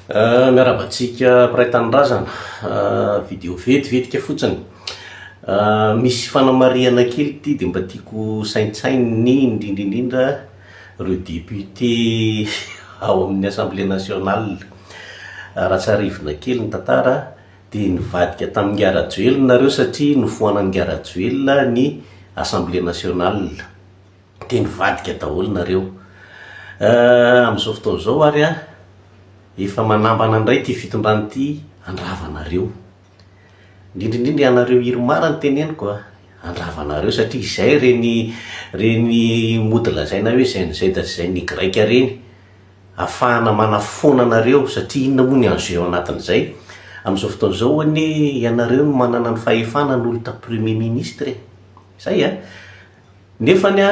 Miarahaba antsika mpiray tanindrazana. Video vetivetika fotsiny. Misy fanamarihana kely ity dia mba tiako saintsaininy indrindra indrindra ireo député ao amin'ny assemblée nationale. Raha tsarihivina kely ny tantara dia nivadika tamin'i Ingahy Rajoelina nareo satria nofoanan'i Ingahy Rajoelina ny assemblée nationale. Dia nivadika daholo nareo. Amin'izao fotoana izao ary an, efa manambana indray ity fitondrana ity handrava anareo. Indrindra indrindra ianareo IRMAR no teneniko an, handrava anareo satria izay ireny ireny mody lazaina hoe Gen Z sy Gen Y ireny, ahafahana manafoana anareo satria inona moa ny enjeu ao anatin'izay. Amin'izao fotoana izao anie ianareo no manana ny fahefana hanolotra premier ministre e. Izay an. Nefany a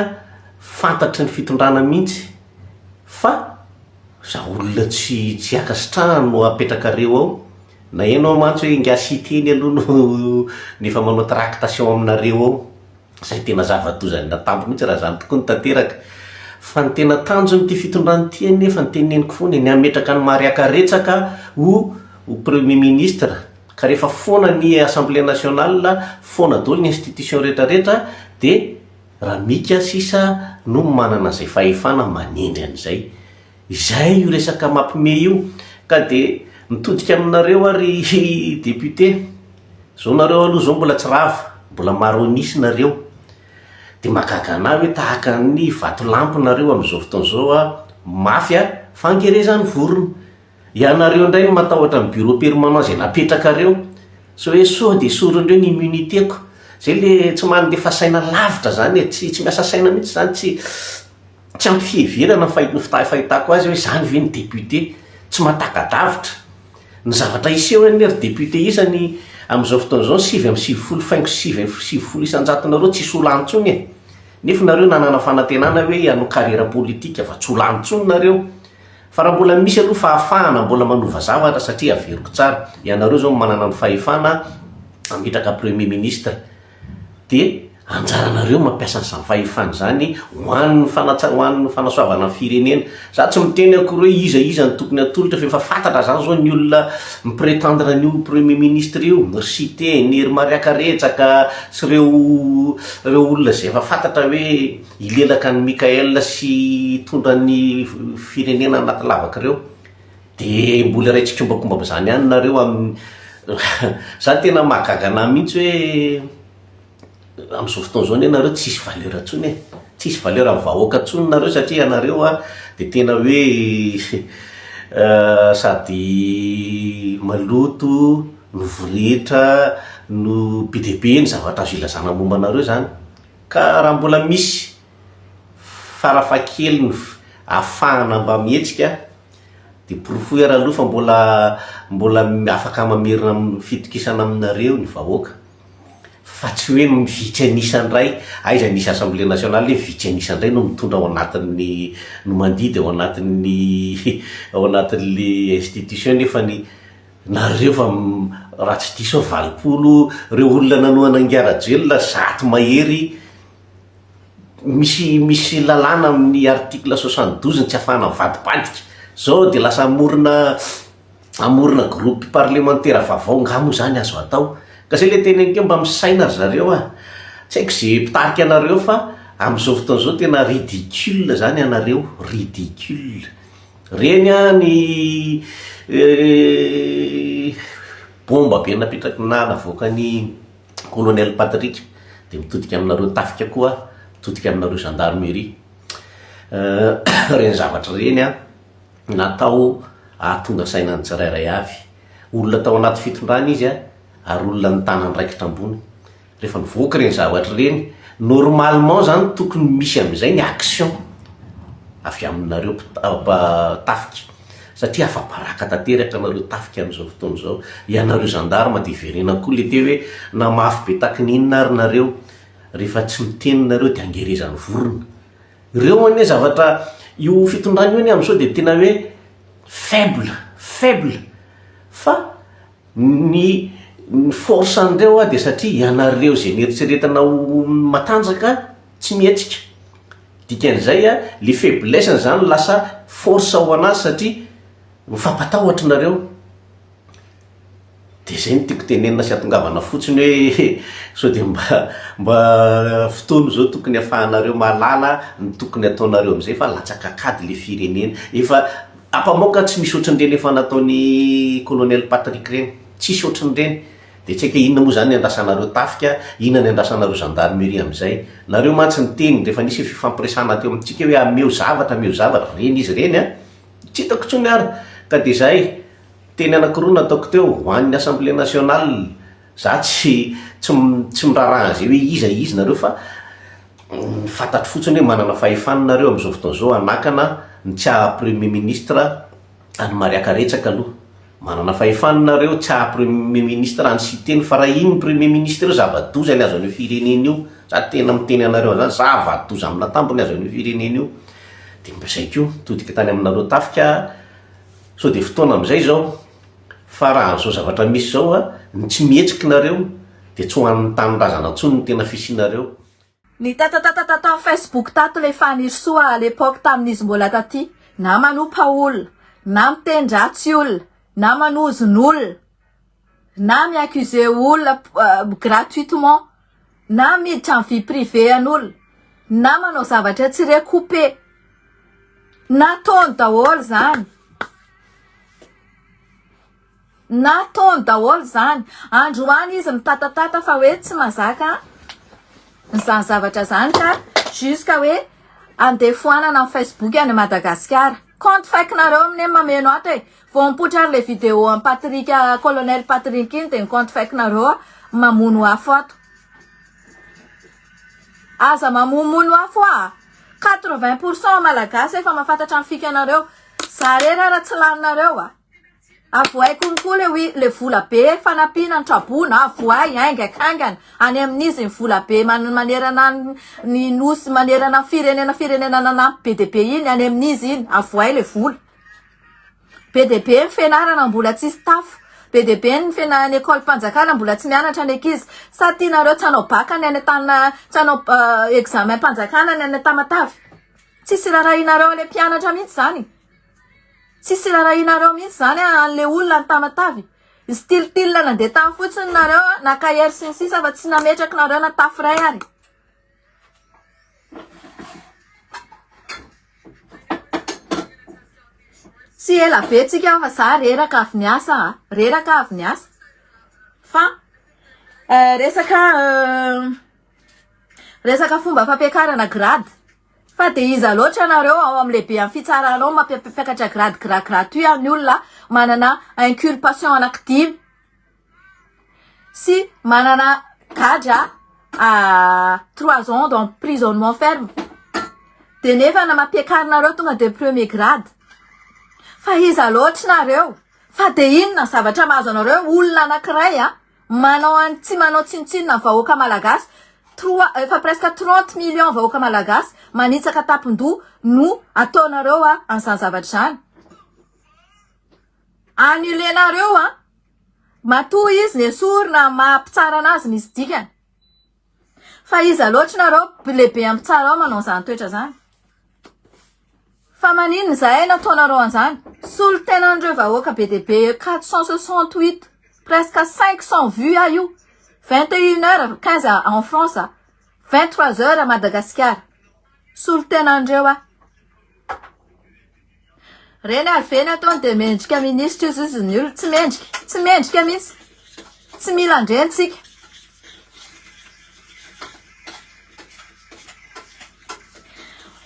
fantatry ny fitondrana mihitsy fa za olona tsy tsy ankasitrahany no apetrakareo ao, naheno aho mantsy hoe ingahy Siteny aloha no no efa manao tractation aminareo ao, zay tena zava-doza ny atambo mihitsy raha zany tokoa no tanteraka, fa ny tena tanjon'ity fitondrana ity anefa ny teneniko foana e, ny hametraka an'i Maria Karetsaka ho ho premier ministre. Ka rehefa foana ny assemblée nationale, foana daholo ny institution rehetra rehetra dia Ramika sisa no manana izay fahefana manendry an'izay. Izay io resaka mapme io. Ka dia mitodika aminareo aho ry député, zao nareo aloha zao mbola tsy rava, mbola maro an'isa nareo. Dia mahagaga anah hoe tahaka ny vatolampy nareo amin'izao fotoana izao a, mafy a, fa angerezan'ny vorona. Ianareo indray no matahotra ny bureau permanent izay napetrakareo, sao hoe sao dia esorin'ireo ny immunité-ko. Zay le tsy mandefa saina lavitra zany e, tsy tsy miasa saina mihitsy zany, tsy tsy ampy fiheverana ny fahi- ny fita- fahitako azy hoe zany ve ny député, tsy mahataka-davitra. Ny zavatra hiseho anie ry député isany amin'izao fotoana izao ny 99 faingo 99 isan-jatonareo tsisy ho lany intsony e. Nefa nareo nanana fanantenana hoe hanao carrière politique fa tsy ho lany intsony nareo. Fa raha mbola misy aloha fahafahana mbola manova zavatra satria averiko tsara, ianareo izao manana ny fahefana hametraka premier ministre dia anjaranareo mampiasa an'izany fahefana izany ho an'ny fanatsa- ho an'ny fanasoavana ny firenena. Za tsy miteny akory hoe iza iza no tokony atolotra fa efa fantatra zany zao ny olona mi-pretendre an'io premier ministre io, ry Siteny, ry Maria Karetsaka sy ireo ireo olona izay efa fantatra hoe Hilelaka an'i Mickaël sy hitondra ny firenena anaty lavaka ireo. Dia mbola iray tsikombakomba amin'izany ihany nareo amin'ny Za tena mahagaga anah mihitsy hoe amin'izao fotoana izao anie nareo tsisy valeur intsony e. Tsisy valeur amin'ny vahoaka intsony nareo satria ianareo a dia tena hoe sady maloto no voretra no be dia be ny zavatra azo ilazana momba anareo izany. Ka raha mbola misy farafahakeliny ahafahana mba mihetsika dia porofoy ary aloha fa mbola mbola afaka mamerina fitokisana aminareo ny vahoaka fa tsy hoe vitsy an'isa indray, aiza nisy assemblée nationale hoe vitsy an'isa indray no mitondra ao anatin'ny no mandidy ao anatin'ny ao anatin'le institution nefa ny Nareo fa raha tsy diso aho 80 reo olona nanohana an'ingahy Rajoelina 100 mahery misy misy lalàna amin'ny article 72 ny tsy afahana mivadibadika zao de lasa hamorona hamorona groupe parlemantera vaovao nga moa zany azo atao ka zay le teneniko eo mba misaina ry zareo a tsy haiko ze mpitarika anareo fa am'zao fotoana zao tena ridicule zany ianareo ridicule Reny an ny bomba be napetraky na navoakan'i colonel Patrick dia mitodika aminareo tafika koa, mitodika aminareo gendarmerie. Ireny zavatra ireny an natao hahatonga saina ny tsirairay avy. Olona tao anaty fitondrana izy an, ary olona nitana andraikitra ambony. Rehefa mivoaka ireny zavatra ireny, normalement zany tokony misy amin'izay ny action avy aminareo tafika satria afa-baraka tanteraka nareo tafika amin'izao fotoana izao. Ianareo gendarme dia hiverenako koa le teo hoe na mafy be taky ny inona ary nareo, rehefa tsy miteny nareo dia angerezan'ny vorona. Ireo anie zavatra, io fitondrana io anie amin'izao dia tena hoe faible, faible fa Ny ny force an'ireo a dia satria ianareo izay neritreretina ho matanjaka tsy mihetsika. Dikan'izay a, le faiblesse-ny zany lasa force ho anazy satria. Mifampatahotra nareo. Dia izay no tiako tenenina sy hatongavana fotsiny hoe sao dia mba mba fotoana izao tokony hahafahanareo mahalala ny tokony hataonareo amin'izay fa latsaka an-kady ilay firenena. Efa ampamoaka tsy misy ohatran'ireny efa nataon'i Colonel Patrick ireny. Tsisy ohatran'ireny. Dia tsy haiko hoe inona moa izany ny andrasanareo tafika, inona ny andrasanareo gendarmerie amin'izay. Nareo mantsy niteny rehefa nisy fifampiresahana teo amintsika hoe ameo zavatra, ameo zavatra, ireny izy ireny an! Tsy hitako intsony ary. Ka dia izay. Teny anakiroa nataoko teo, ho an'ny Assemblée nationale, za tsy tsy tsy miraharaha an'izay hoe iza izy nareo fa ny fantatro fotsiny hoe manana fahefana nareo amin'izao fotoana izao hanakana ny tsy haha premier ministre an'i Maria Karetsaka aloha. Manana fahefana nareo tsy haha premier ministre an'i Siteny fa raha iny ny premier ministre eo zava-doza ny azo an'io firenena io. Za tena miteny anareo an'izany, zava-doza amin'atambo ny azo an'io firenena io. Dia mba izay koa, mitodika tany aminareo tafika. Sao dia fotoana amin'izay izao fa raha an'izao zavatra misy izao a, ny tsy mihetsiky nareo dia tsy ho an'ny tanindrazana intsony ny tena fisianareo. Nitatatata tato amin'ny Facebook tato ilay Fanirisoa à l'époque tamin'izy mbola taty, na manompa olona, na miteny ratsy olona, na manozon'olona. na mi-accuser olona gratuitement, na miditra amin'ny vie privée an'olona, na manao zavatra tsy recouper, nataony daholo zany, nataony daholo zany, androany izy mitatatata fa hoe tsy mazaka izany zavatra zany ka jusqu'à hoe andeha foanana ny Facebook any Madagasikara, compte fake-nareo anie mameno ato e, Vao mipoitra ary le vidéo an'i Patrick colonel Patrick iny dia ny compte fake nareo mamono afo ato. Aza mamomono afo ah! 80 pour cent malagasy efa mahafantatra ny fikanareo. Za rery ara tsy laninareo ah. Avoay konko le wi le vola be fanampiana ny traboina avoay haingankaingana any amin'izy ny vola be manerana ny nosy manerana ny firenena firenena nanampy be dia be iny any amin'izy iny avoay le vola. Be dia be ny fianarana mbola tsisy tafo. Be dia be ny fiana- ny école mpanjakana mbola tsy mianatra ny ankizy. Sa tianareo tsy hanao bac ny any Antanina tsy hanao examen mpanjakana ny any Tamatave? Tsisy rarahinareo an'ilay mpianatra mihitsy izany. Tsisy rarahinareo mihitsy izany an'ilay olona any Tamatave. Style nandeha tany fotsiny nareo naka hery sy ny sisa fa tsy nametraky nareo na tafo iray ary. Tsy ela be tsika fa za reraka avy niasa a, reraka avy niasa fa resaka resaka fomba fampiakarana grade fa de iza loatra nareo ao amin'ny lehibe amin'ny fitsarana ao mampiakatra grade gratuit ny olona manana inculpation anaky dimy. sy manana gadra trois ans d'emprisonnement ferme de nefa na mampiakarinareo tonga de premier grade fa iza loatra nareo fa de inona ny zavatra mahazo anareo olona anakiray a manao any tsy manao tsinontsinona ny vahoaka malagasy trois efa presque 30 millions vahoaka malagasy manitsaka tampon-doha no ataonareo a an'izany zavatra izany annulenareo a Matoa izy nesorina am maha mpitsara anazy misy dikany. Fa iza loatra nareo lehibe am mpitsara ao manao an'izany toetra zany? Fa maninona izahay nataonareo an'izany? Solontenan'ireo vahoaka be dia be 468 presque 500 vues aho io 21 heures 15 en France 23 heures à Madagasikara. Solontenan'ireo aho. Reny ary ve ny ataony dia mendrika minisitra izy izy ny olona tsy mendrika tsy mendrika mihitsy tsy mila andreny tsika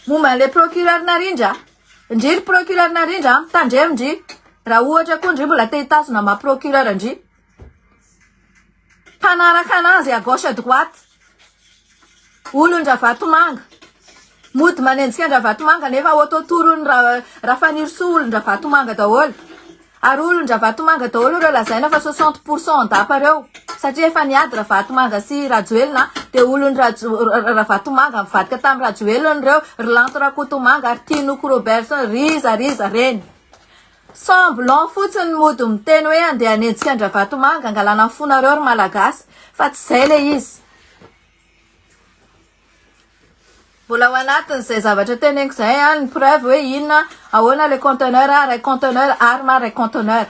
momba an'ilay procureur narindra ndry ry procureur narindra mitandremo ndry raha ohatra koa ndry mbola te hitazona maha procureur ndry Mpanaraka anazy à gauche à droite. Olon-dRavatomanga. Mody manenjika an-dRavatomanga nefa autotour-n'ny Rafanirisoa olon-dRavatomanga daholo. Ary olon-dRavatomanga daholo ireo lazaina fa 60 pour cent an-dapa ireo. Satria efa niady Ravatomanga sy Rajoelina dia olon-dRavatomanga nivadika tamin'i Rajoelina ireo, ry Lanto Rakotomanga, ry Tinoky Robertson, ry iza ry iza ireny. Semblant fotsiny mody miteny hoe andeha hanenjika an-dRavatomanga angalana ny fonareo ry Malagasy fa tsy izay ilay izy. Mbola ao anatin'izay zavatra teneniko izay an, ny preuve hoe inona, ahoana le conteneur, ray conteneur, arme ray conteneur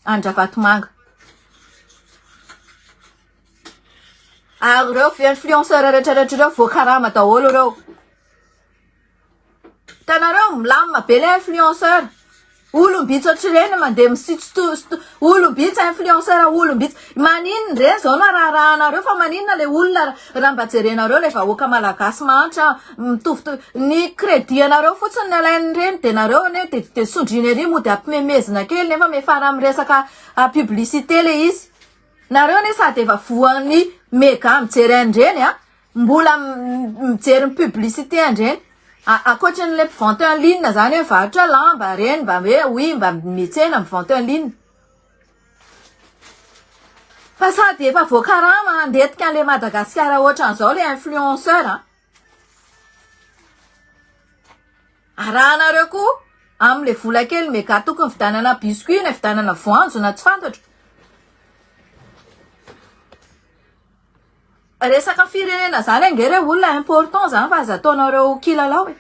any Ravatomanga. Ary ireo influenceur rehetra rehetra ireo voakarama daholo ireo. Hitanareo, milamina be le influenceur. Olom-bitsy ohatr'ireny mandeha misitsito, olom-bitsy influenceur, olom-bitsy. Maninona ireny izao no araharahanareo fa maninona le olona raha mba jerenareo le vahoaka malagasy mahantra mitovitovy. Ny crédit anareo fotsiny no alain'ireny de nareo anie de de sondriana ery mody ampimemezina kely nefa miafara amin'ny resaka publicité le izy. Nareo anie sady efa voan'ny mega mijery an'ireny a. Mbola mijery ny publicité andreny. Ankoatry ny le mpivente en ligne zany hoe mivarotra lamba reny mba hoe oui mba miantsena mivente en ligne. Fa sady efa voakarama handetika an'le Madagasikara ohatran'izao le influenceur a. Arahanareo koa amin'le vola kely mega tokony vidanana biscuit na vidanana voanjo na tsy fantatro. Resaka firenena zany ange re olona important zany fa aza ataonareo kilalao e!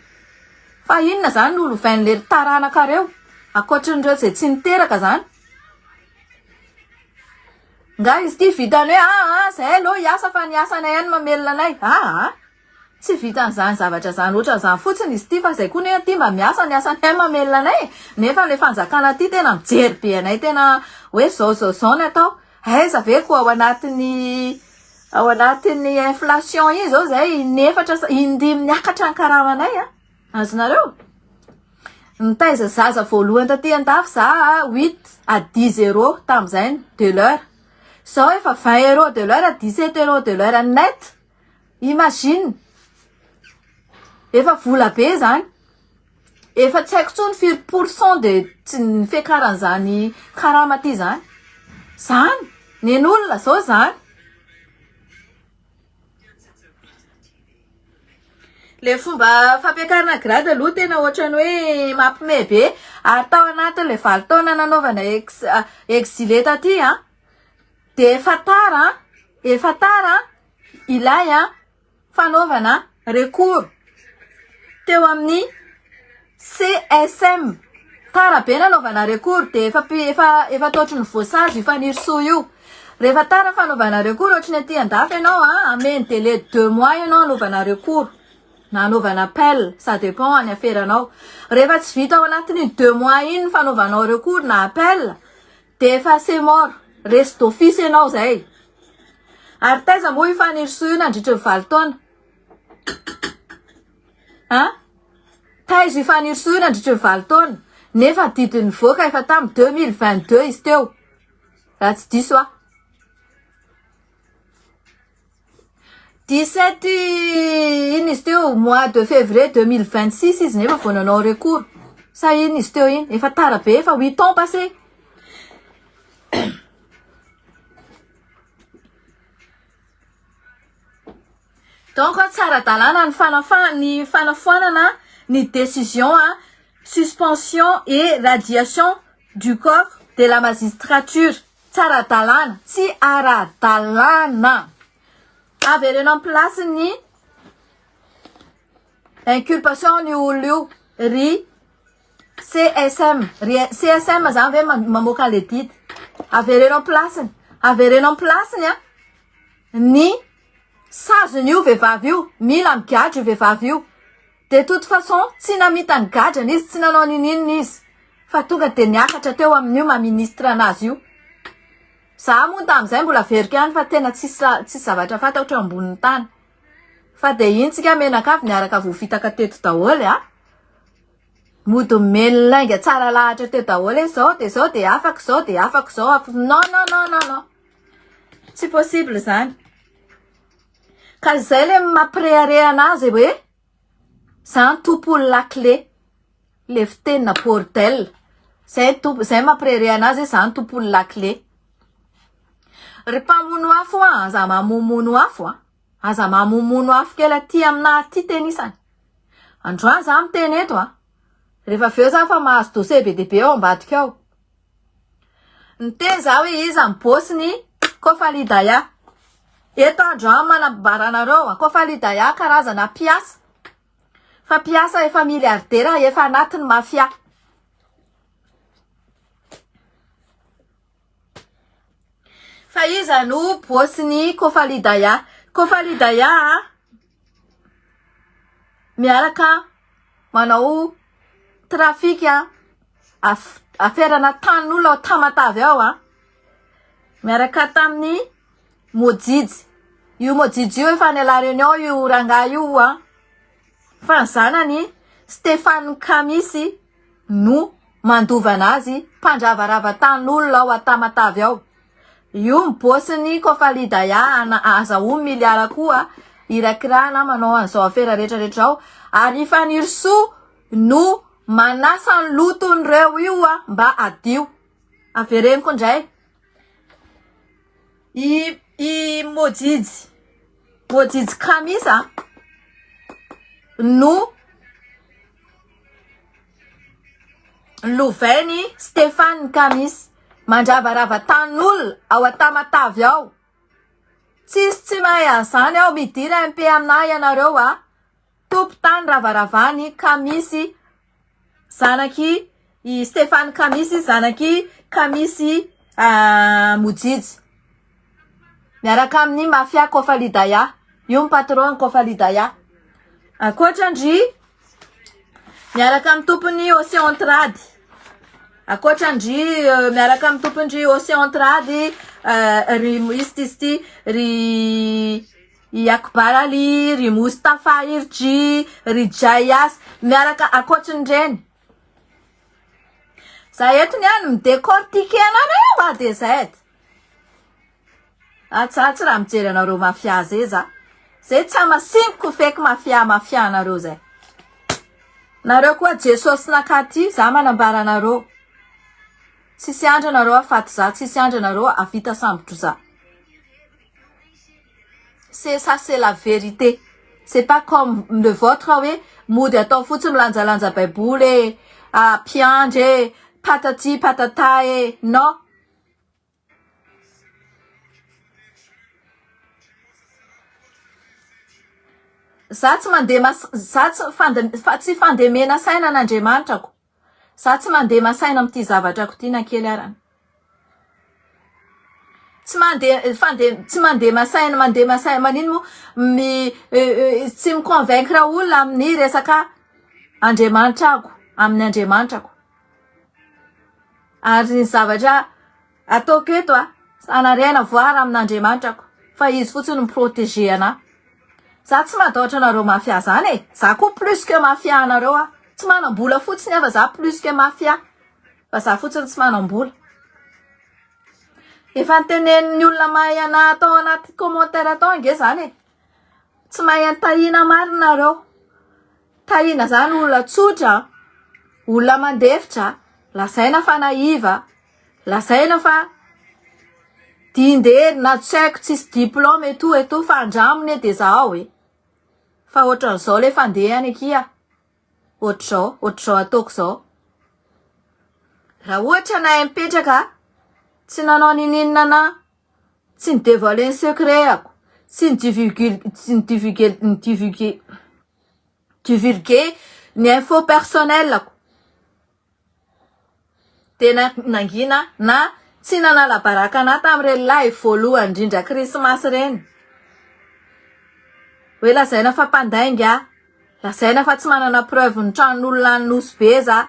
Fa inona zany no lovain'lery taranakareo ankoatrin'ireo izay tsy niteraka zany? Nga izy ity vitany hoe aa zay aloha hiasa fa ny asanay ihany mamelona anay aa tsy vitan'izany zavatra zany ohatran'izany fotsiny izy ity fa zay koa nefa ity mba miasa ny asanay mamelona anay e! Nefa le fanjakana ity tena mijery be anay tena hoe zao zao zao ny atao Aiza ve ko ao anatin'ny ao anatin'ny inflation iny zao zay inefatra sa indimy niakatra ny karamanay a! Azonareo? Nitaiza zaza voalohany taty andafy za huit à dix euros tamin'izay de l'heure. Zao efa vingt euros de l'heure, dix sept euros de l'heure net. Imagine! Efa vola be zany. Efa tsy haiko tsony firy pour cent de ny fiakaran'izany karama ty zany. Zany! Nen'olona zao zany. Le fomba fampiakarana grade aloha tena ohatran'ny hoe mampime be ary tao anatin'le valo taona nanaovana ex exilé taty an de efa tara an, efa tara ilay an fanaovana recours teo amin'ny CSM. Tara be nanaovana recours dia efa efa efa taotry ny voasazy io Fanirisoa io. Rehefa tara ny fanaovana recours ohatry ny aty andafy ianao a, ameny délai de deux mois ianao hanaovana recours na hanaovana appel, ça dépend any aferanao. Rehefa tsy vita ao anatin'iny deux mois iny ny fanaovanao recours na appel dia efa c'est mort, resy d'office ianao zay. Ary taiza moa io Fanirisoa io nandritry ny valo taona? An? Taiza io Fanirisoa io nandritry ny valo taona? Nefa didy nivoaka efa tamin'ny 2022 izy teo. Raha tsy diso aho. 17 iny izy teo, mois de février 2026 izy nefa vao nanao recours. Sa iny izy teo iny? Efa tara be, efa 8 ans passé. Donc tsy ara-dalàna ny fanafaha ny fanafoanana ny décision a suspension et radiation du corps de la magistrature. Tsy ara-dalàna, tsy ara-dalàna. Avereno amin'ny place ny inculpation ny olona io ry CSM, ry CSM zany ve mamoaka an'le didy? Avereno am-pilasiny, avereno am-pilasiny an, ny sazin'io vehivavy io, mila migadra io vehivavy io, de toute façon tsy namita ny gadrany izy, tsy nanao ninininona izy, fa tonga de niakatra teo amin'io maha ministre anazy io, za moa tamin'izay mbola veriko ihany fa tena tsisy tsisy zavatra fantatro eo ambonin'ny tany, fa de iny tsika mianakavy niaraka voafitaka teto daholo a. Mody omeny lainga tsara lahatra teo daholo hoe zao de zao de afaka zao de afaka zao afaka non non non non non tsy possible zany ka zay le mampirehareha anazy hoe zany tompony lakile le fitenina bordel zay tompo zay mampirehareha anazy hoe zany tompony lakile ry mpamono afo a aza mamomono afo a aza mamomono afo kely aty aminah aty tenisany Androany za miteny eto a! Rehefa avy eo za fa mahazo dossier be dia be ao ambadika ao. Niteny za hoe iza ny boss ny Fa mpiasa efa milliardaire efa anatin'ny mafia. Fa iza no boss-n'i Kofalidaya? Kofalidaya a, miaraka manao trafic aferana tanin'olona ao Tamatave ao a, miaraka tamin'ny Mojijy. Io Mojijy io efa any La Réunion io rangahy io a, fa ny zanany Stéphane Kamisy no mandova anazy mpandravarava tanin'olona ao Tamatave ao. Io ny boss-ny Kofalidaya azahoany milliard koa irakirahana manao an'izao afera rehetra rehetra izao ary i Fanirisoa no manasa ny loton'ireo io mba hadio. Avereniko indray. I i Mojijy Mojijy Kamisa no Lovainy Stéphane Kamis mandravarava tanin'olona ao Tamatave ao. Tsisy tsy mahay an'izany ao, midira MP aminah ianareo a. Tompon-tany ravaravany Kamisy zanak'i i Stéphane Kamisy zanak'i Kamisy Mojijy. Miaraka amin'ny mafia Kofalidaya. Io ny patron ny Kofalidaya. Ankoatran-dry miaraka amin'ny tompon'ny Ocean Trade. Ankoatran-dry miaraka amin'ny tompon-dry Ocean Trade ry izy ity izy ity ry i Akbar Ali, ry Moustapha Hirdji, ry Jayas miaraka ankoatrin'ireny. Za eto ny any mi-décortiquer anareo a de zay. Ah za tsy raha mijery anareo mafia zay za. Zay tsy hamasiniko feky mafia mafia anareo zay. Nareo koa Jesosy nakaty za manambara anareo. Tsisy andry anareo afaty za, tsisy andry anareo avita sambotro za. C'est ça c'est la vérité. C'est pas comme le vôtre hoe mody atao fotsiny milanjalanja baiboly e, ah, mpiandry e, patati patata e. Non. Za tsy mandeha mas- za tsy fande- fa tsy fandemena saina an'Andriamanitrako. Za tsy mandema saina amin'ity zavatrako ity na kely arany. Tsy mande fande tsy mandema saina mandema saina manino moa mi tsy mi convaincre olona amin'ny resaka Andriamanitrako amin'ny Andriamanitrako. Ary ny zavatra ataoko eto a, ça n'a rien à voir amin'Andriamanitrako fa izy fotsiny no mi-protéger anah. Za tsy matahotra anareo mafia zany e! Za koa plus que mafia anareo aho. Tsy manam-bola fotsiny aho fa za plus que mafia. Fa za fotsiny tsy manam-bola. Efa notenenin'ny olona mahay anah tao anaty commentaire tao ange zany e! Tsy mahay an'i Tahina marina nareo. Tahina zany olona tsotra, olona mandefitra, lazaina fa naiva, lazaina fa dindery na tsy haiko tsisy diplôme et tout et tout fa andramony e de zahao e. Fa ohatran'izao le fandehany akia. Ohatr'izao, ohatr'izao ataoko izao. Raha ohatra nahay mipetraka, tsy nanao ninininona anah, tsy ni devoiler ny secret-ako, tsy ni divulguer, tsy ni divulguer, ni divulguer, divulguer ny info personnel-ko, dia na nangina na tsy nanala baraka anah tamin'ireny live voalohany indrindra krismasy ireny, hoe lazaina fa mpandainga aho, lazaina fa tsy manana preuve ny tranon'olona any Nosy Be za.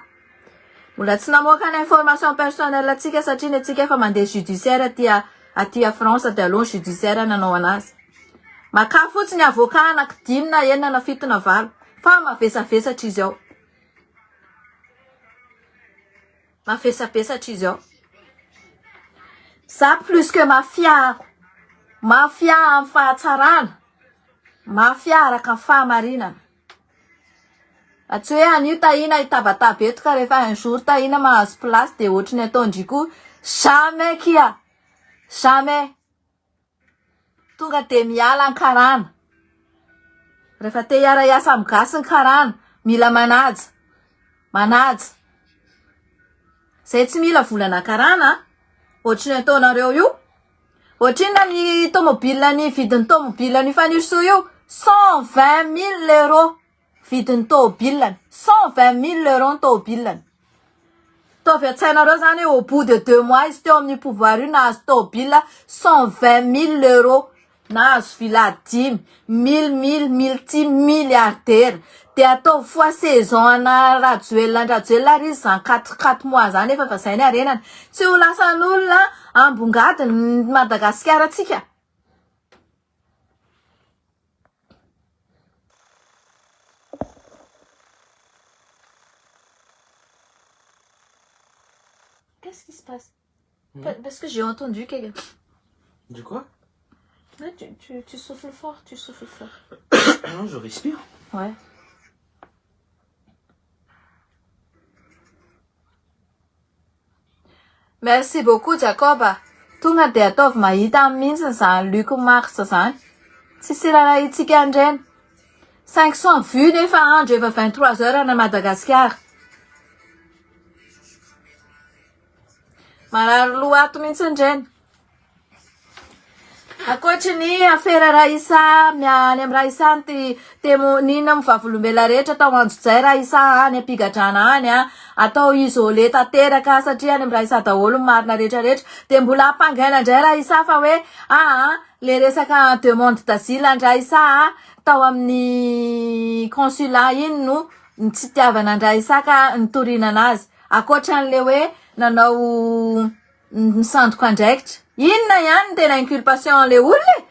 Mbola tsy namoaka ny information personnelle antsika satria ny antsika efa mandeha judiciaire aty aty a France dia aleo ny judiciaire nanao anazy. Makà fotsiny avocat anaky dimy na enina na fito na valo fa mavesavesatra izy ao. Mavesabesatra izy ao. Za plus que mafia aho. Mafia amin'ny fahatsarana. Mafia araka ny fahamarinana. Fa tsy hoe anio Tahina hitabataba eto ka rehefa un jour Tahina mahazo place dia ohatry ny ataon-dry koa jamais kia! Jamais! Tonga dia miala ny karana. Rehefa te hiara-hiasa amin'ny gasy ny karana, mila manaja. Manaja. Zay tsy mila volana karana a! Ohatry ny ataonareo io. Ohatrinona ny tomobile ny vidin'ny tomobile an'io Fanirisoa io? 120 mille euros. vidin'ny tômôbilany, 120 000 euros ny tômôbilany. Ataovy an-tsainareo zany hoe au bout de deux mois izy teo amin'io pouvoir io nahazo tômôbila 120 000 euros, nahazo villa dimy, mille mille multi milliardaire. Dia ataovy fois saison ana Rajoelina Andry Rajoelina ary izy zany quatre quatre mois zany efa efa zay ny harenany. Tsy ho lasan'olona ambongadiny ny Madagasikara tsika. Qu'est-ce qui se passe? Parce que j'ai entendu quelqu'un. De quoi? Ouais, tu souffles fort, tu souffles fort. Non, je respire. Ouais. Merci beaucoup Jacob a! Tonga dia ataovy mahita mihitsy izany Luc Mars izany. Tsisy raharahiantsika an'ireny. 500 vues nefa andro efa 23 heures any Madagasikara. Marary loha ato mihitsy ireny. Ankoatry ny afera Raissa, any amin'ny Raissa ny temo, n'inona moa vavolombelona rehetra tao Anjojay Raissa any am-pigadrana any a, atao isolé tanteraka satria any amin'ny Raissa daholo ny marina rehetra rehetra. Dia mbola ampangaina indray Raissa fa hoe aa le resaka demande d'asile an-dRaissa a, tao amin'ny consulat iny no tsy itiavana an-dRaissa ka nitoriana anazy. Ankoatra an'le hoe nanao misandoka andraikitra. Inona ihany ny tena inculpation an'le olona e?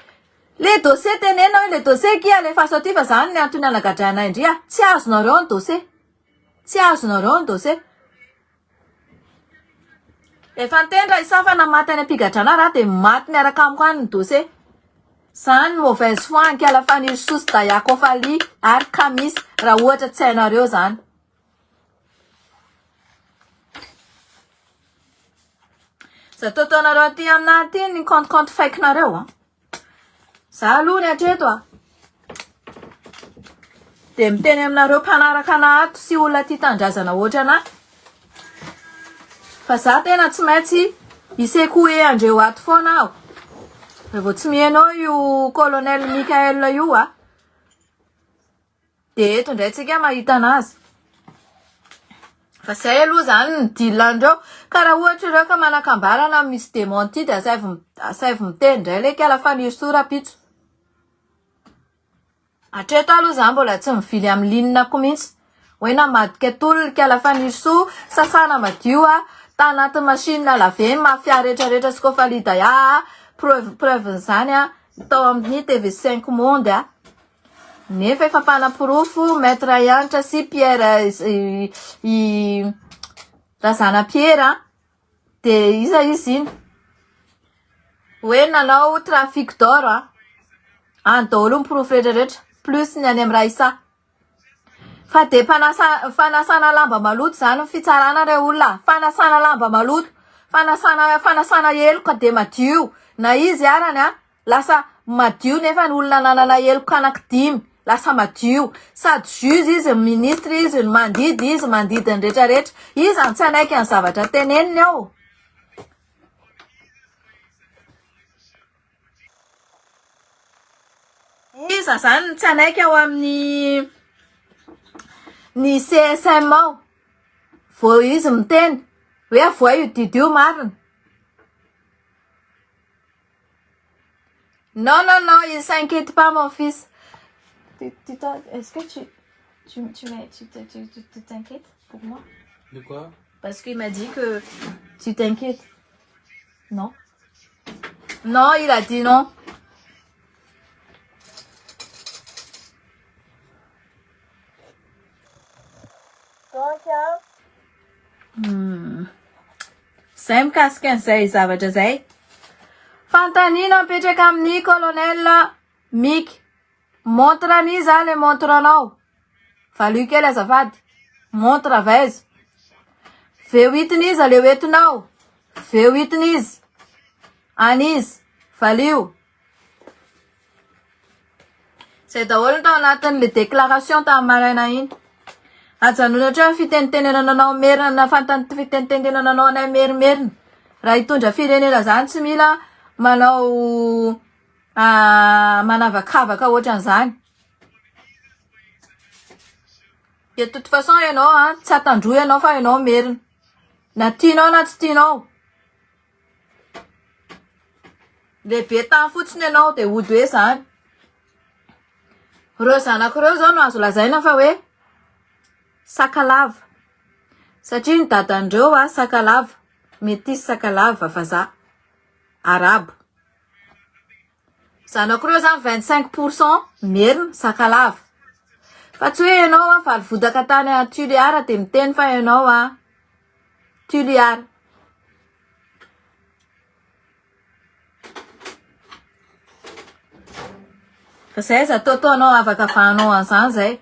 Le dossier tenenina hoe le dossier akia alefaso aty fa zany ny antony anagadrana indry a. Tsy azonareo ny dossier. Tsy azonareo ny dossier. Efa niteny raha isafa na maty any am-pigadrana raha dia maty miaraka amiko any ny dossier. Zany mauvaise foi ankala Fanirisoa sy Dayako Faly ary Kamisy raha ohatra tsy hainareo zany. Zay ataotaonareo aty aminah aty ny compte compte fake nareo a. Za aloha ny hatreto a. Dia miteny aminareo mpanaraka anah ato sy olona tia tanindrazana ohatra anah. Fa za tena tsy maintsy hi-secouer andreo ato foana aho. Raha vao tsy miheno eo io colonel Michael io a. Dia eto indray tsika mahita anazy. Fa zay aloha zany ny deal andreo. Ka raha ohatra ireo ka manakambara na misy démenti dia asaivo asaivo miteny indray le kala Fanirisoa rapitso. Hatreto aloha za mbola tsy mivily amin'ny ligne-ko mihitsy. Hoe namadika tolona kala Fanirisoa, sasana madio a, tanaty machine à laver ny mafia retraretra sy kofalidaya a, preuve preuve-n'izany a, tao amin'ny TV 5 monde a. Nefa efa mpanaporofo Maître Hanitra sy Pierre i Razana Pierre a, dia iza izy iny? Hoe nanao trafic d'or a, any daholo ny porofo rehetra rehetra, plus ny any amin'ny Raissa. Fa dia mpanasa fanasana lamba maloto izany ny fitsarana re olona, fanasana lamba maloto, fanasana fanasana heloka dia madio, na izy arany a. Lasa madio nefa ny olona nanana heloka anaky dimy lasa madio sady juge izy no ministre izy no mandidy izy mandidy ny rehetra rehetra iza no tsy hanaiky ny zavatra teneniny ao iza zany no tsy hanaiky ao amin'ny ny CSM ao vao izy miteny hoe avoay io didy io marina Non, non, non, il s'inquiète pas, mon fils. Tu, tu Est-ce que tu, tu, tu, tu, tu, tu t'inquiètes pour moi De quoi Parce qu'il m'a dit que tu t'inquiètes. Non Non, il a dit non. Donc, hein, Zay mikasika an'izay zavatra zay. Fanontaniana mipetraka amin'ny colonel Mick. Montre an'iza le montre anao? Valio kely azafady. Montre avy aiza? V8 n'iza le hoentinao? V8 n'iza? An'iza? Valio. Zay daholo ny tao anatin'le déclaration tamin'ny maraina iny. Ajanony hatreo ny fitenitenenana anao merina na fantany fitenitenenana anao anay merimerina. Raha hitondra firenena zany tsy mila manao manavakavaka ohatran'izany. De toute façon ianao an, tsy atandroy ianao fa ianao merina. Na tianao na tsy tianao. Lehibe tany fotsiny ianao de hody hoe zany. Ireo zanako ireo zao no azo lazaina fa hoe sakalava. Satria ny dadan'ireo a sakalava, metisy sakalava vazaha, arabo. Zanako ireo zany 25 pourcent merina, sakalava. Fa tsy hoe ianao a valy vodaka tany a Tuléar de miteny fa ianao a Tuléar. Fa zay aza ataotaonao avakavahanao an'izany zay.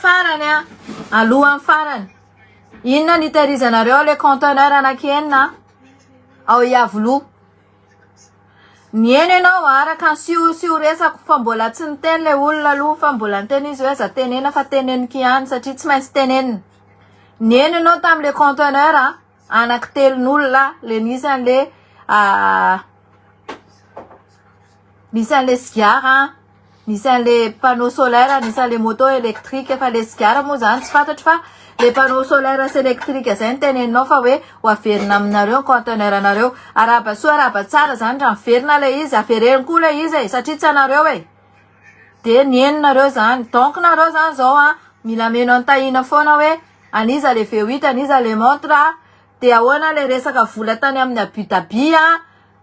Farany a, alohan'ny farany. Inona ny itehirizanareo le conteneur anaky enina ao Iavoloha? Nihaino ianao araka ny siosio resako fa mbola tsy niteny le olona aloha fa mbola niteny izy hoe aza tenena fa teneniko ihany satria tsy maintsy tenenina. Nihaino ianao tamin'le conteneur anaky telon'olona le nisy an'le Nisy an'le sigara, nisy an'le panneau solaire, nisy an'le moto électrique fa le sigara moa zany tsy fantatro fa le panneau solaire sy électrique zay no teneninao fa hoe ho averina aminareo ny conteneur anareo. Arahaba soa arahaba tsara zany raha miverina le izy, avereno koa le izy e satria tsy anareo e. De nihaino nareo zany. Donc nareo zany zao a mila mino an'i Tahina foana hoe an'iza le V8, an'iza le montre, de ahoana le resaka vola tany amin'ny Abu Dhabi a.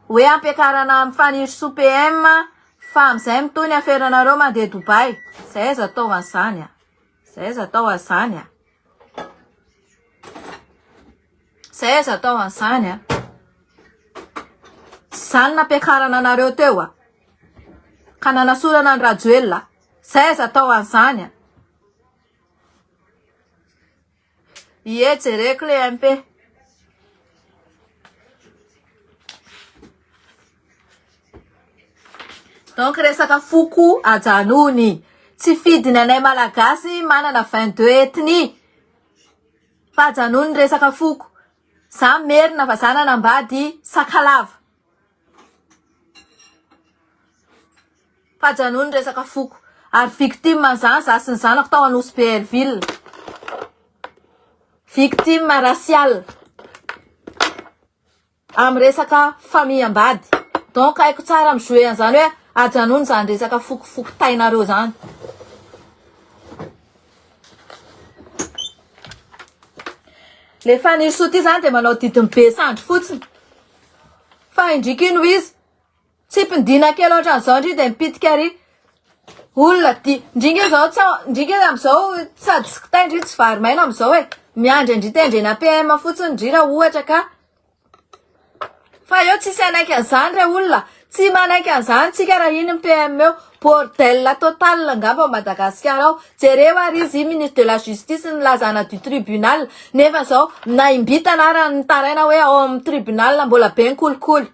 Hoe ampiakarana am Fanirisoa PM fa amizay mitohy ny aferanareo mandeha Dubaï. Zay aza atao an'izany a. Zay aza atao an'izany a. Zay aza atao an'izany a. Zany nampiakarana anareo teo a. Ka nanasorana an'i Rajoelina. Zay aza atao an'izany a. Ie jereko le MP. Donc resaka foko ajanony. Tsy fidiny anay Malagasy manana 22 ethnie. Fa ajanony resaka foko. Za merina fa za nanambady sakalava. Fa ajanony resaka foko. Ary victime an'izany za sy ny zanako tao Anosy Be Hellville. Victime raciale. Amin'ny resaka famille ambady. Donc haiko tsara mi-jouer an'izany hoe ajanony izany resaka fokofoko tainareo izany. Le Fanirisoa ty zany de manao didin'ny be sandry fotsiny. Fa indrika ino izy? Tsipindina kely ohatran'izao ndry dia mipitika ary. Olona di ndry nge zao tsy ndry nge am'izao sady tsy kitay ndry tsy vary maina am'izao e. Miandry an-dry tendrena PM fotsiny ndry raha ohatra ka. Fa eo tsisy hanaiky an'izany re olona. Tsy manaiky an'izany tsika raha iny ny PM eo. Bordel total angamba ao Madagasikara ao. Jereo ary izy i ministre de la justice nilazana du tribunal nefa zao nahimbitana ara nitaraina hoe ao amin'ny tribunal mbola be ny kolikoly.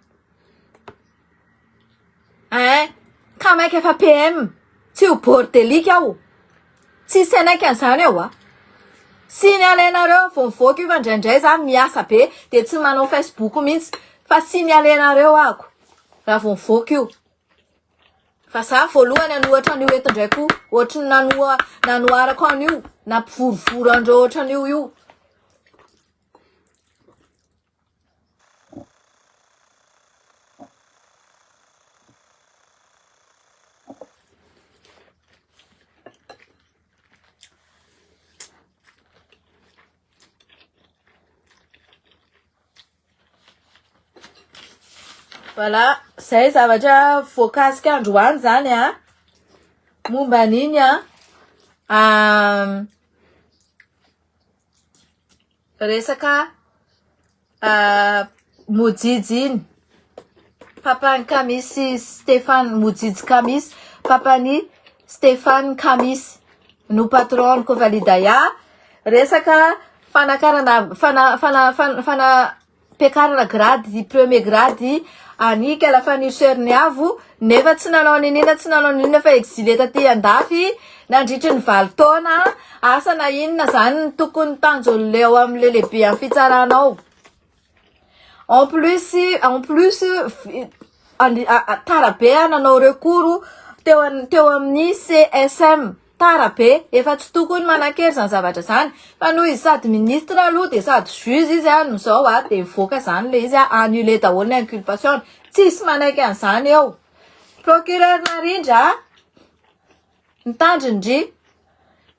Ein, ka maika efa PM, tsy ho bordelique aho. Tsisy hanaiky an'izany eo a. Signalenareo vao mivoaka io fa indraindray za miasa be de tsy manao facebook mihitsy fa signalenareo ahako raha vao mivoaka io. Fa za voalohany hanohatra an'io eto indray koa ohatry ny nanoa nanoharako an'io nampivorivory an'ireo ohatran'io io. Voilà, zay zavatra voakasika androany zany a, momba an'iny a, resaka Mojijy iny, papan'i Kamisy Stéphane, Mojijy Kamisy, papan'i Stéphane Kamisy no patron-n'i Kofalidaya, resaka fanakarana fana fana fana Ampiakarana grade premier grade an'i Kalafanio Cherniavo nefa tsy nanao niniana tsy nanao niniana fa exilé taty andafy nandritry ny valo taona asa na inona zany ny tokony tanjon'le ao amin'le lehibe amin'ny fitsarana ao en plus en plus. tara be aho nanao recours teo teo amin'ny CSM. Tara be, efa tsy tokony manankery izany zavatra izany, fa noho izy sady ministre aloha dia sady juge izy an, amin'izao an, dia mivoaka izany ilay izy an, annuler daholo ny inculpation-ny, tsisy manaiky an'izany eo. Procureur Narindra a, mitandrina ndry,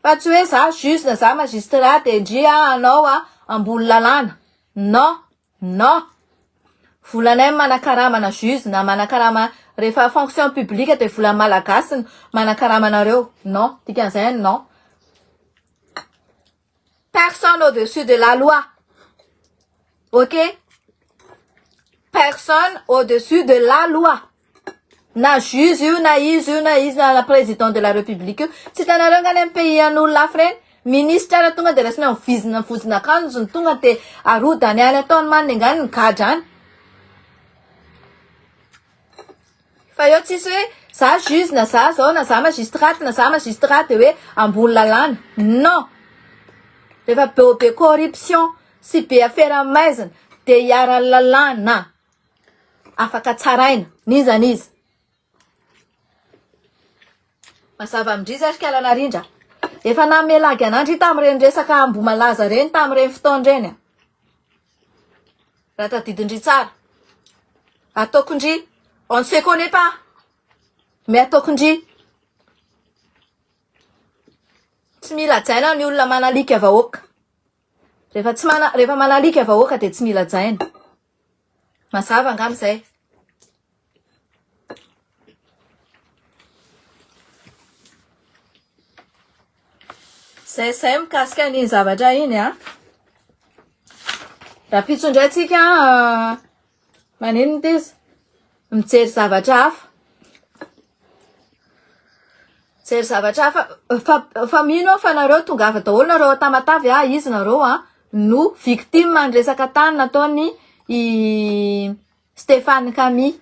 fa tsy hoe za juge na za magistrat dia ndry an hanao an ambony lalàna, non. Non! Volanay manakarama na juge na manakarama rehefa fonction publique dia volan'ny malagasy no manakarama anareo. Non! Dikan'izay non. Personne au dessus de la loi. Ok? Personne au dessus de la loi. Na juge io na iza io na iza na président de la république io. Tsy hitanareo nga any amin'ny pays an'olona hafa ireny? Ministre ara tonga dia raisina amin'ny vizina vozon'akanjony tonga dia arodany any ataony manengany ny gadra any. Fa eo tsisy hoe za juge na za zao na za magistrat na za magistrat dia hoe ambony lalàna. Non! Rehefa be be corruption sy be afera maizina dia iharan'ny lalàna. Afaka tsaraina n'iza n'iza. Mazava amin-dry zay ry kala Narindra. Efa nanome lagy anah ndry tamin'ireny resaka Ambohimalaza ireny tamin'ireny fotoana ireny a. Raha tadidin-dry tsara. Ataoko ndry, on ne se connait pas. Mais ataoko ndry. Tsy mila hajaina ny olona manalika vahoaka. Rehefa tsy mana, rehefa manalika vahoaka dia tsy mila hajaina. Mazava angamba izay. Zay zay mikasika an'iny zavatra iny a. Rahampitso indray tsika maninona ity izy? Mijery zavatra hafa. Mijery zavatra hafa fa fa mino aho fa nareo tongava daholo nareo ao Tamatave a, izy nareo a no victime ny resaka tany nataony i Stéphane Camille.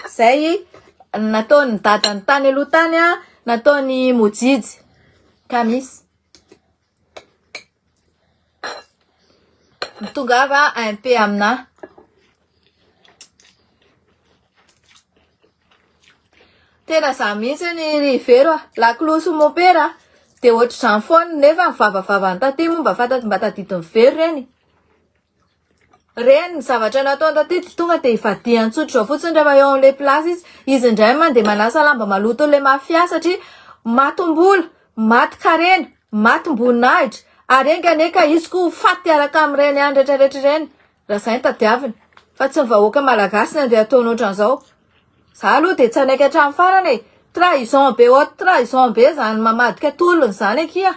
Zay nataon'ny dadany tany aloha tany a, nataon'i Mojijy Kamis. Mitongava MP aminah. Tena za mihitsy ny ry Vero a, lakolosy mompera de ohatr'izany foana nefa ny vavavavany taty moa mba fanta- mba tadidin'i Vero reny. Reny ny zavatra nataony taty de tonga de ivadihany tsotra izao fotsiny rehefa eo amin'ilay place izy. Izy indray mandeha manasa lamba maloton'ilay mafia satria matim-bola, matin-karena, matim-boninahitra ary enga anie ka izy koa ho faty hiaraka amin'ireny any retraretra ireny raha izay no tadiaviny fa tsy ny vahoaka malagasy no andeha ataony ohatran'izao. Za aloha dia tsy hanaiky hatramin'ny farany e! Trahison be haute trahison be zany mamadika tolona izany akia!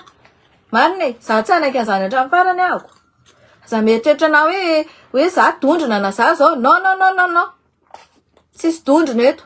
Marina e! Za tsy hanaiky an'izany hatramin'ny farany ahako. Aza mieritreritra anah hoe hoe za dondrona na za zao. Non non non non non. Tsisy dondrona eto.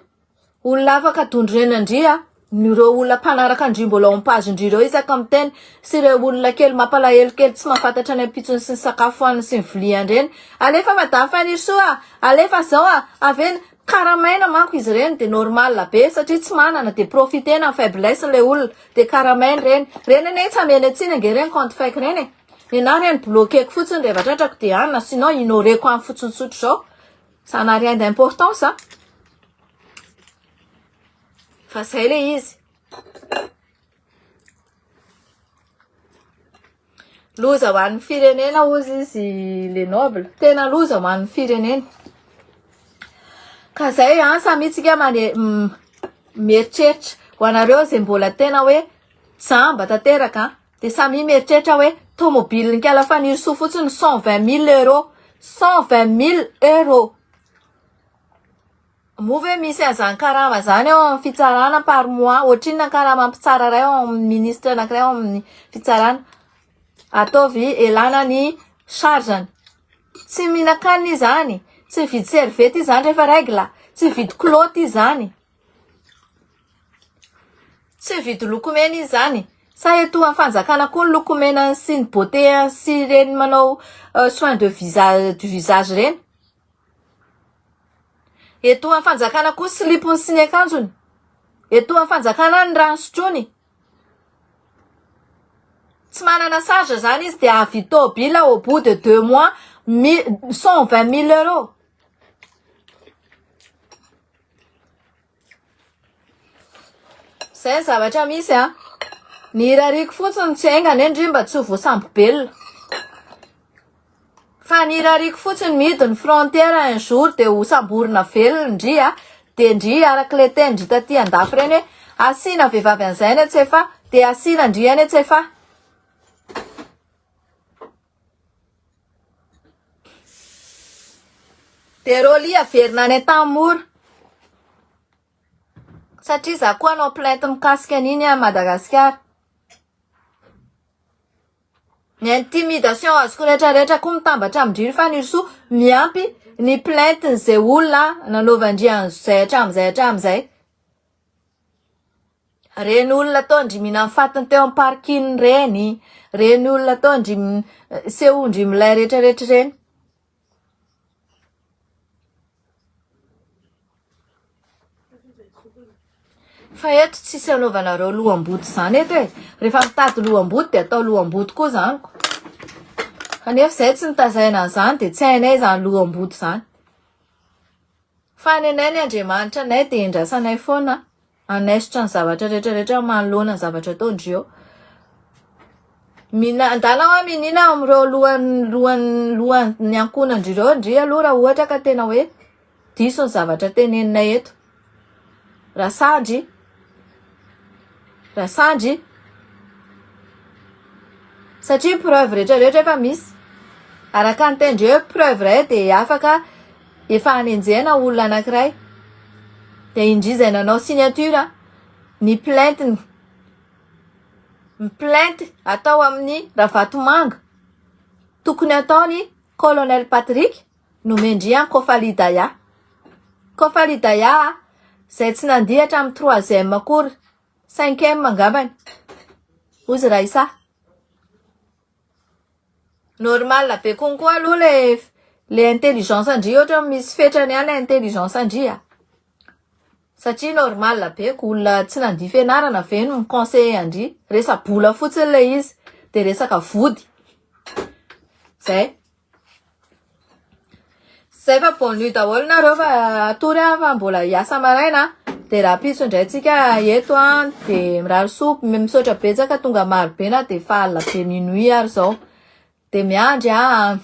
Olona afaka dondrona ndry a. Ireo olona mpanaraka ndry mbola ao am page ndry ireo isaka miteny sy ireo olona kely mampalahelo kely tsy mahafantatra ny ampitsony sy ny sakafo hoaniny sy ny viliany ireny. Alefa madame Fanirisoa a! Alefa zao a! Avena! Karamaina manko izy ireny de normal be satria tsy manana de profiter-na ny faiblesse ilay olona de karamaina ireny. Ireny anie tsy amena tsiny ange ireny compte fake ireny e! Nenaha ireny bloquer-ko fotsiny rehefa tratrako de any na sinon ignorer-ko any fotsiny tsotra izao. Ça n'a rien d'importance a! Fa zay le izy. Loza ho an'ny firenena hozy izy le noble. Tena loza ho an'ny firenena. Ka zay an, samy tsika mane mieritreritra. Ho anareo izay mbola tena hoe jamba tanteraka dia samy mieritreritra hoe tomobilin'i Kala Fanirisoa fotsiny 120 000 euros. 120 000 euros. Moa ve misy an'izany karama izany ao amin'ny fitsarana par mois? Ohatrinona ny karaman'ny mpitsara iray ao amin'ny ministre anankiray ao amin'ny fitsarana? Ataovy elana ny charge-ny. Tsy mihinan-kanina izy izany, tsy mividy serviette izy izany rehefa règle, tsy mividy kilaoty izy izany, tsy mividy lokomena izy izany. Sa eto amin'ny fanjakana koa ny lokomena sy ny beauté sy ireny manao soin de visage du visage ireny? Eto amin'ny fanjakana koa silipony sy ny akanjony. Eto amin'ny fanjakana ny rano sotroiny. Tsy manana charge zany izy dia avis tôbila au bout de deux mois 120 000 euros. Zay ny zavatra misy a. Ny irariako fotsiny tsy enga anie ndry mba tsy ho voasambo-belona. Fa ny irariako fotsiny mihidy ny frontière un jour de ho samborina velona ndry a. De ndry araka le teny ndry taty andafy reny hoe asiana vehivavy an'izay any Antsefa de asiana ndry any Antsefa. De Rolly averina any Antanimora. Satria za koa hanao plainte mikasika an'iny any Madagasikara. Ny intimidation azoko retraretra koa mitambatra amin-dry Fanirisoa miampy ny plainte-n'izay olona nanaovan-dry an'izay hatramin'izay hatramin'izay. Reny olona ataon-dry mihinan'ny fatiny teo amin'ny parking reny, reny olona ataon-dry sehoan-dry milay retraretra ireny. Fa eto tsisy anaovanareo loham-body izany eto e. Rehefa mitady loham-body dia atao loham-body koa izany ko. Kanefa izay tsy nitazaina an'izany dia tsy hainay izany loham-body izany. Fa ny anay ny Andriamanitra anay dia endrasanay foana hanaisotra ny zavatra rehetra rehetra manoloana ny zavatra ataon-dry eo. Mina, andana hoa minina amin'ireo lohan'ny lohan'ny lohan'ny ankohonan-dry ireo ndry aloha raha ohatra ka tena hoe diso ny zavatra teneninay eto. Rasandry, Rasandry, satria preuve rehetra rehetra efa misy. Araka ny tenin-dry hoe preuve iray dia afaka efa hanenjehana olona anankiray. Dia indry izay nanao signature ny plainte-ny. Ny plainte atao amin'ny Ravatomanga tokony ataony Colonel Patrick nomendrian Kofali Daya. Kofali Daya izay tsy nandia hatramin'ny troisième akory, cinquième angambany, hozy Raissa. Normal be konko aloha le le intelligence ndry ohatra misy fetrany ihany intelligence ndry a. Satria normal be ko olona tsy nandia fianarana ve no mi-conseiller an-dry? Resa-bola fotsiny ilay izy de resaka vody. Zay. Zay fa bonne nuit daholo nareo fa hatory aho fa mbola hiasa maraina de rahampitso indray tsika eto an de mirary soa misaotra betsaka tonga maro be na de efa alina be minuit ary zao de miandry an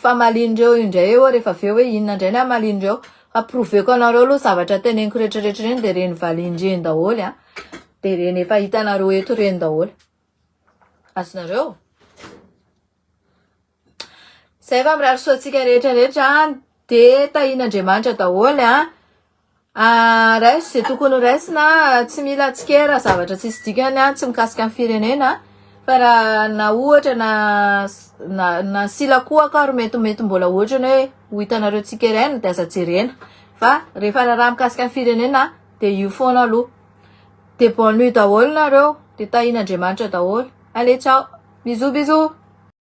famalian'ireo indray eo rehefa avy eo hoe inona indray ny hamalian'ireo fa prouveko anareo aloha zavatra teneniko retraretra ireny de ireny valian'ireny daholo an de ireny efa hitanareo eto ireny daholo azonareo Zay fa mirary soa antsika rehetra rehetra an, de tahian'Andriamanitra daholo an, ah, raiso ze tokony ho raisina, tsy mila tsikera zavatra tsisy dikany an, tsy mikasika ny firenena fa raha na ohatra na na na sila kohaka ary metimety mbola ohatrany hoe ho hitanareo tsikeraina de aza jerena fa rehefa raharaha mikasika ny firenena de io foana aloha. De bonne nuit daholo nareo, de tahian'Andriamanitra daholo. Allez ciao, bisous bisous.